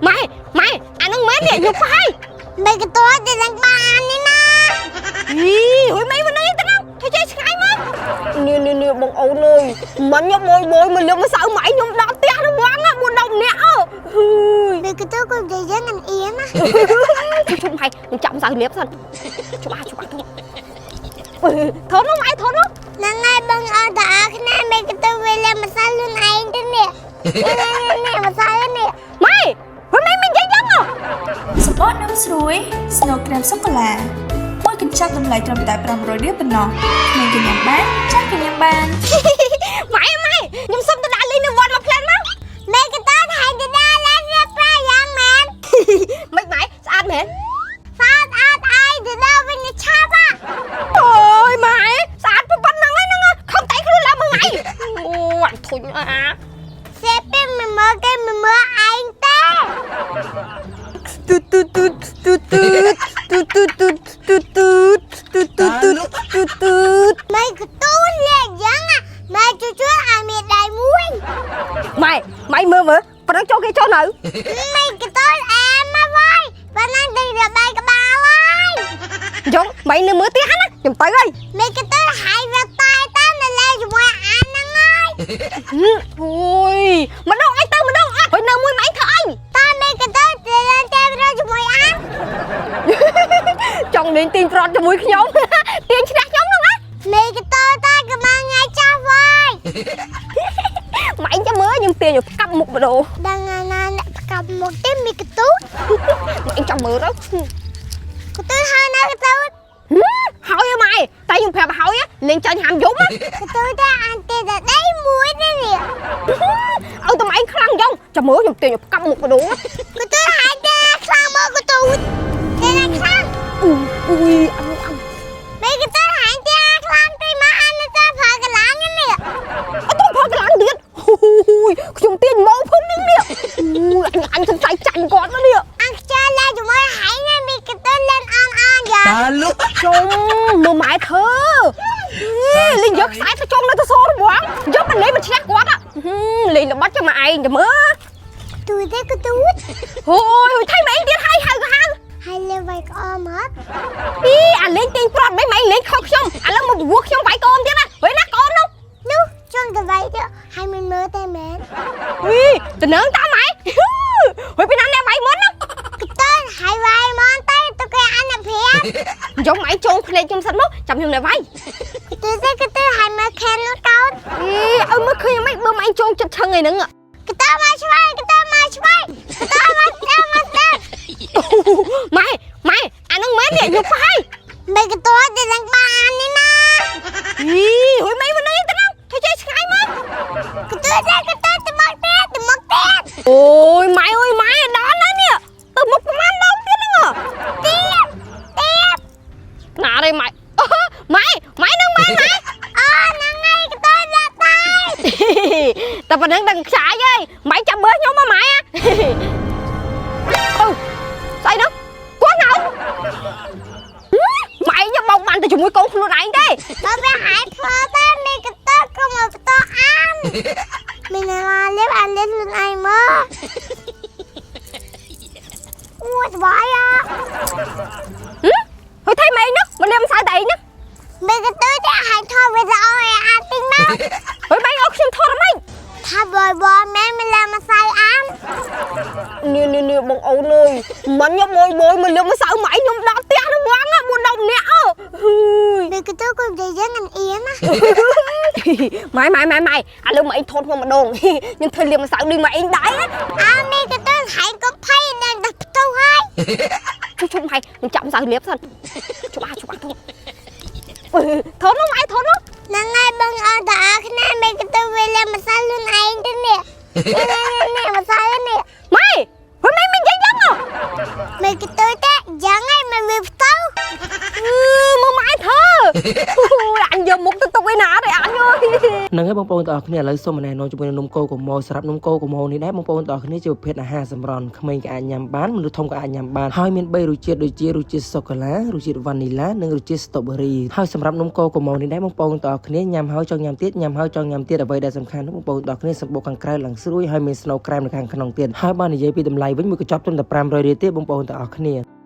ម៉ែម៉ែអានឹងមែននេះខ្ញុំប៉ាយ មីកតទៅឡើងបាននេះណា អីហុយម៉ែមិននេះទៅណាធ្វើចេះឆ្ងាយមកនេះនេះនេះបងអូនអើយមិនខ្ញុំបយបយមកលើកម្សៅម៉ែខ្ញុំដល់ផ្ទះរវាង4 10នាក់អើហឺយ មីកតក៏និយាយយ៉ាងអៀនណា ជុំម៉ែខ្ញុំចាប់ម្សៅលាបសិនជុំអាជុំអាធំធំនោះម៉ែធំនោះ ហ្នឹងហើយបងអត់តអរគ្នាមីកតវាលាម្សៅខ្លួនឯងទៅនេះនេះម្សៅនេះ ម៉ែហុយម៉ែមិននិយាយយ៉ាងហ៎ សម្បកនំស្រួយស្នូក្រែមសូកូឡាមួយកញ្ចប់តម្លៃត្រឹមតែ500រៀលប៉ុណ្ណោះក្មេងក៏ញ៉ាំបានចាស់ក៏ញ៉ាំបាន ម៉ែម៉ែខ្ញុំសុំទៅដាក់លេងនៅវត្តមកផ្លែនមក មីកតថៃទៅដល់ឡើងរៀបប្រាយ៉ាងមែន មិនម៉ែស្អាតមែន ស្អាតអត់អីទៅដល់វិញឆាប់ អូយម៉ែស្អាតប៉ុណ្ណឹងហ្នឹងខំតែខ្លួនឡើងមួយថ្ងៃអូអញធុញអា សេពីមិនមើលគេមិនមើលឯងទេ ទូទូទូទូទូទូទូទូទូទូទូទូទូទូទូ មីកទូនលេងយ៉ាងម៉ែជួយជួយឲ្យមានដៃមួយ ម៉ែម៉ែមើលមើលប៉ុណ្ណឹងចូលគេចូលនៅ មីកទូនអែមមកវិញប៉ុណ្ណឹងទៅរបាយក្បាលហើយ អញ្ចឹងម៉ែនៅមើលផ្ទះណាខ្ញុំទៅហើយ មីកទូនហើយវាតែតនៅលេងជាមួយអានហ្នឹងហើយ អូយម្ដងអញទៅម្ដងអត់ហើយនៅមួយម៉ែធ្វើអី តើមីកទូនទៅលេងតែជាមួយអាន ចង់លេងទាញប្រត់ជាមួយខ្ញុំទាញឈ្នះខ្ញុំហ្នឹងណា មីកទូនតើកំងថ្ងៃចាស់វិញ ម៉ែចាំមើលខ្ញុំទាញឲ្យផ្កាប់មុខម្ដង ដល់ថ្ងៃណាអ្នកផ្កាប់មុខទេមីកទូន ម៉ែចាំមើលទៅ កទូនហើយណាកទូន ហើយម៉ែតែខ្ញុំប្រាប់ហើយលេងចាញ់ហាមយំ កទូនតើអានទេតែដៃមួយទេនេះ ឲ្យតែម៉ែខ្លាំងយ៉ងចាំមើលខ្ញុំទាញឲ្យផ្កាប់មុខម្ដង កទូនហើយទេខ្លាំងមកកទូនទេណាខ្លាំង អ៊ូអ៊ុយអញអញ មីកទូនហើយទេខ្លាំងទេមកអានទៅប្រើកម្លាំងនេះ អត់ទៅផលកម្លាំងទៀតអូយខ្ញុំទាញមកភុំនេះនេះអូយអញអញសង្ស័យចាញ់គាត់ណានេះ អញខ្ជិលលេងជាមួយហែងណាមីកទូនលេងអនអនយ៉ា តាលុក ជុំមើលម៉ែធ្វើលេងយកខ្សែទៅចង់នៅទៅសរវងយកមិនលេងមិនឈ្នះគាត់លេងល្បត់ចាំមកឯងចាំមើល ទូទេកទូន អូយថៃម៉ែឯងទៀតហើយហៅក៏ហៅ ហើយលេងវាយកអមក អីអាលេងទាញប្រត់មិនម៉ែលេងខុសខ្ញុំឥឡូវមកពពោះខ្ញុំវាយកូនទៀតណាវិញណាកូននោះ នោះជុំទៅវាយទៅហើយមិនមើលទេមែន វីតំណឹងតាមម៉ែហុយពីណាអ្នកវាយមុនណា កទូនហើយវាយមកទៅទៅគេអានប្រាប់ យកម៉ែចូលភ្នែកខ្ញុំសិនមកចាំខ្ញុំអ្នកវាយ កទូនទេកទូនហើយមើលខែននោះកោត អីឲ្យមើលឃើញមិនបើម៉ែចូលចិត្តឆឹងឯហ្នឹង កទូនមកឆ្វេងកទូនមកឆ្វេងកទូនមកស្ដាំមកស្ដាំ ម៉ែម៉ែអានឹងមែននេះខ្ញុំប៉ាយ មីកទូនទៅឡើងបាននេះណា អីហុយម៉ែមិននេះទៅណាធ្វើចេះឆ្ងាយមក កទូនទេកទូនទៅមកទៀតទៅមកទៀត អូយម៉ែអើយម៉ែដល់ហើយនេះទៅមុខប្រហែលដងទៀតហ្នឹង ទៀតទៀត ណាទេម៉ែម៉ែម៉ែនឹងម៉ែម៉ែ អូហ្នឹងហើយកទូនឡាតែ តែប៉ុណ្្នឹងដឹងខ្ចាយហើយម៉ែចាំមើលខ្ញុំមកម៉ែអឺស្អីនោះគាត់ណៅម៉ែខ្ញុំបោកបានតែជាមួយកូនខ្លួនឯងទេ បើវាហែធ្វើតែមីកតើក៏មកបន្តអានមានណាលេបអានលេបខ្លួនឯងមកអូស្បាយអា ហុយថៃម៉ែនោះមកលៀមសៅតែឯងនោះ មីកតើតែហែថតវីដេអូឲ្យអានតិចមក ហុយម៉ែឲ្យខ្ញុំថតហ្មង ថាបយបយមែនមិនឡាមកសៃអាន នេះនេះនេះបងអូនអើយមិនខ្ញុំបយបយមកលៀមសៅម៉ែខ្ញុំដល់ផ្ទះរវាង4 10នាក់អើយ មីកតើក៏និយាយយ៉ាងអៀនណា ម៉ែម៉ែម៉ែម៉ែឥឡូវម៉ែឯងថតមកម្ដងខ្ញុំធ្វើលៀមម្សៅដូចម៉ែឯងដែរ អាមីកតើហែងក៏ភ័យនឹងដល់ផ្ទុះហើយ ជុំជុំម៉ែខ្ញុំចាប់ម្សៅលាបសិនជុំអាជុំអាធំធំនោះម៉ែធំនោះ ហ្នឹងហើយបងអត់តអរគ្នាមីកតើវាលាម្សៅខ្លួនឯងទៅនេះនេះម្សៅនេះ ម៉ែហុយម៉ែមិននិយាយយ៉ាងហ៎ មីកតើតែយ៉ាងឯងមិនវាផ្ទុះ អឺមកម៉ែធ្វើអញយកមុខទៅទុកឯណាទេអញអើយ ហ្នឹងហើយ។ បងប្អូនទាំងអស់គ្នាឥឡូវសូមណែនាំជាមួយនឹងនំកូកូម៉ូសម្រាប់នំកូកូម៉ូនេះដែរបងប្អូនទាំងអស់គ្នាជាប្រភេទអាហារសម្រន់ក្មេងក៏អាចញ៉ាំបានមនុស្សធំក៏អាចញ៉ាំបានហើយមាន3រសជាតិដូចជារសជាតិសូកូឡារសជាតិវ៉ានីឡានិងរសជាតិស្ទ្រូប៊េរីហើយសម្រាប់នំកូកូម៉ូនេះដែរបងប្អូនទាំងអស់គ្នាញ៉ាំហើយចង់ញ៉ាំទៀតញ៉ាំហើយចង់ញ៉ាំទៀតអ្វីដែលសំខាន់នោះបងប្អូនទាំងអស់គ្នាសម្បុកខាងក្រៅឡើងស្រួយហើយមានស្នូលក្រែមនៅខាងក្នុងទៀតហើយបើនិយាយពីតម្លៃវិញមួយកញ្ចប់ត្រឹមតែ500រៀលទេបងប្អូនទាំងអស់គ្នា។